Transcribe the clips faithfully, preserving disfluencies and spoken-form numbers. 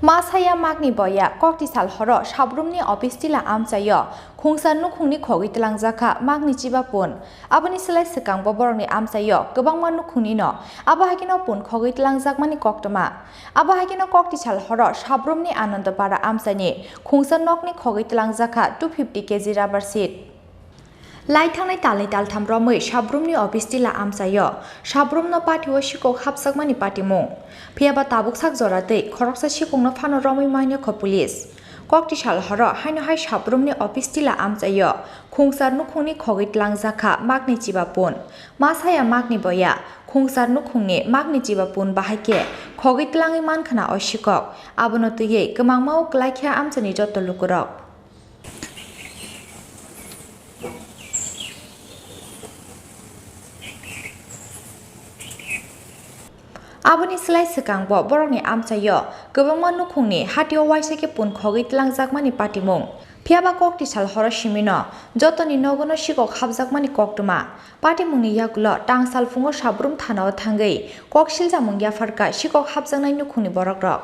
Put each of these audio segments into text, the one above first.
Masaya magni boya kokti sal horo sabrumni office tila amchaio khungsa nukhungni khogwi twlangjakha magni chiba pun. Aboni slai swkangbo borokni amchaio kwbangma nukhungnino abo haikeno pun khogwi twlangjakmani koktwma. Abo haikeno kokti sal horo sabrumni Anandopara amchaini khungsa nokni khogwi twlangjakha two fifty K G rubber sheet. Lai thangnai talnwi taltham romwi sabrumni office tila amchaio sabrumno patio sikok hapjakmani patimung. Phiyaba tabuk sak jora tei khoroksa sikokno phano romwi manya kho police. Kokti sal horo haino hai sabrumni office tila amchaio khungsar nukhungni khogwi twlangjakha magni chiba pun. Masaya magni boya khungsar nukhungni magni chiba pun bahai khe khogwi twlangwi mankhna o sikok. Abono twiwi kwmangma o kwlaikha amchaini joto lukurok. Aboni slai swkangbo borokni amchaio kwbangma nukhungni hatio waisa khe pun khogwi twlangjakmani patimung. Phiyaba kokti sal horo simino jotoni nogono sikok hapjakmani koktwma. Patimungni yagulo tang salphungo sabrum thanao thangwi kok siljakmung yapharkha sikok hapjaknai nukhungni borokrok.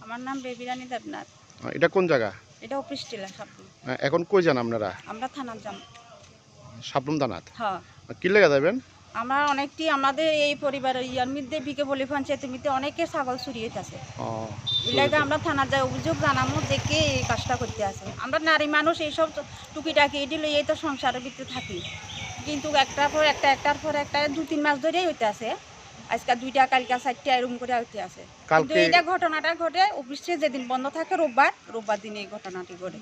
আমার নাম বেবি রানী দেবনাথ। আহ, এটা কোন জায়গা? এটা অফিস টিলা সাবরুম। আহ, এখন কই যান আপনারা? আমরা থানাত যাম। সাবরুম থানাত? হ্যাঁ। আহ, কি লেগে যাবেন? আমরা অনেকটি আমাদের এই পরিবারের ইয়ার মধ্যে বিকে বলি পঞ্চায়েতের মধ্যে অনেকে ছাগল চুরি হইতাছে। ও, এর লাগি চুরি। আমরা থানাত যাই অভিযোগ জানামু যে কে এই কাজটা করতে আছে। আমরা নারী মানুষ এইসব তো টুকিটাকি এটি লইয়াই তো সংসারের ভিতরে থাকি। কিন্তু একটার পর একটা, একটার পর একটা, দু তিন মাস ধরেই হইতে আছে। আজকে দুইটা, কালকে চারটা এরকম করে হইতে আছে। কিন্তু কালকে এটা ঘটনাটা ঘটে অফিসে যেদিন বন্ধ থাকে রোববার, রোববার দিন এই ঘটনাটি ঘটে।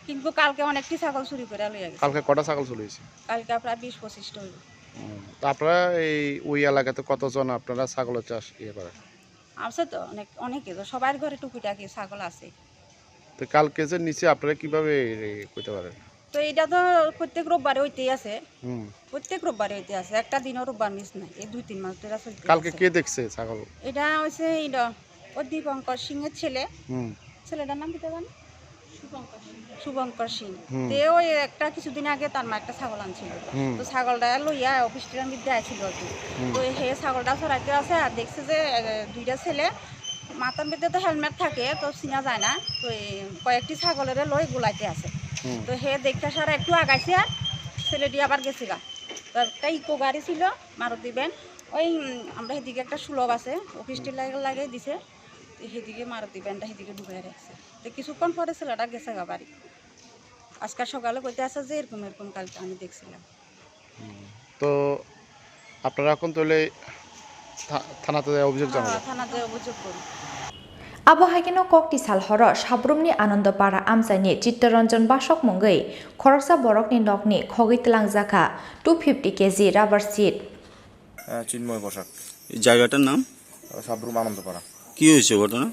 কিন্তু কালকে অনেকটি ছাগল চুরি করে লইয়া গেছে। কালকে কটা ছাগল চুরি হয়েছে? কালকে প্রায় বিশ পঁচিশটা হইব। হুম, তো আপনারা এই ওই এলাকাতে কতজন আপনারা ছাগলের চাষ ইয়ে করেন? আছে তো অনেক, অনেকে তো সবার ঘরে টুকিটাকি ছাগল আছে। তো কালকে যে নিচে আপনারা কিভাবে এ, করতে পারেন? তো এটা তো প্রত্যেক রোববারে হইতেই আছে। হুম। প্রত্যেক রোববারে হইতে আছে, একটা দিনও রোববার মিস নাই, এই দুই তিন মাস ধরে চলতে কালকে আছে। কে দেখছে ছাগল? এটা হচ্ছে এই ড-, ও দীপঙ্কর সিং এর ছেলে। হুম। ছেলেটার নাম কি জানো? শুভঙ্কর সিং। হুম। তে ওই একটা কিছুদিন আগে তার মা একটা ছাগল আনছিল। হুম। তো ছাগলটা লইয়া অফিস টিলার মধ্যে আইছিল আর কি। হুম। তো হে ছাগলটা চড়াইতে আছে আর দেখছে যে, এ, দুইটা ছেলে মাথার মধ্যে তো হেলমেট থাকে, তো চিনা যায় না। তো এই কয়েকটি ছাগলের লই গোলাইতে আছে। হুম। তো হে দেখতে সারা একটু আগাইছে আর ছেলেটি আবার গেছে গা। তো একটা ইকো গাড়ি ছিল, মারুতি ভ্যান। ওই, উম, আমরা এদিকে একটা সুলভ আছে, অফিস হুম। টিলার লাগে দিছে। তো সেদিকে মারুতি ভ্যানটা সেদিকে ঢুকাই রাখছে। তো কিছুক্ষণ পরে ছেলেটা গেছে গা বাড়ি। আজকে সকালে কইতে আছে যে এরকম এরকম কালকে আমি দেখছিলাম। হুম। তো আপনারা এখন তাহলে থা-, থানাতে অভিযোগ হ্যাঁ, জানাবেন? থানাতে অভিযোগ করি। Abo hai kheno kokti sal horo sabrumni Anandopara amchaini Chittaranjan basok mungwi khoroksa borokni nokni khogwi twlangjakha two fifty K G rubber sheet. আহ, চিন্ময় বসাক। এই জায়গাটার নাম? আহ, সাবরুম আনন্দপাড়া। কি হয়েছে ঘটনা?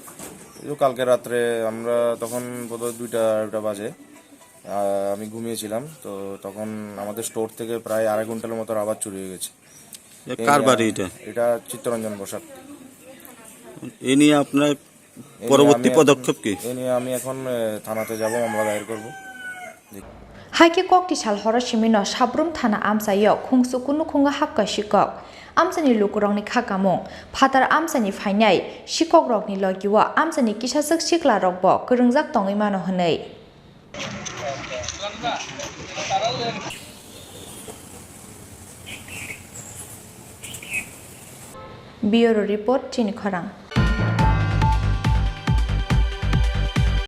এই তো কালকে রাত্রে আমরা তখন বোধহয় দুইটা আড়াইটা বাজে, আহ, আমি ঘুমিয়েছিলাম। তো তখন আমাদের স্টোর থেকে প্রায় আড়াই কুইন্টালের মতো রাবার চুরি হয়ে গেছে। এ, কার এই, বাড়ি আহ, এটা? এটা চিত্তরঞ্জন বসাক। এ নিয়ে আপনার এ নিয়ে পরবর্তী আমি এখন, পদক্ষেপ কি? এ নিয়ে আমি এখন, আহ, থানাতে যাব, মামলা দায়ের করব। Hai khe kokti sal horo simino Sabrum thana amchaio khungsu kunu khungo hapkha sikok. Amchaini lukurokni kha kamung, phatar amchaini phainai sikokrokni logio amchaini kisaswk siklarokbo kwrwngjak tongwi mano hwnwi. Bureau Report, Chini Khorang.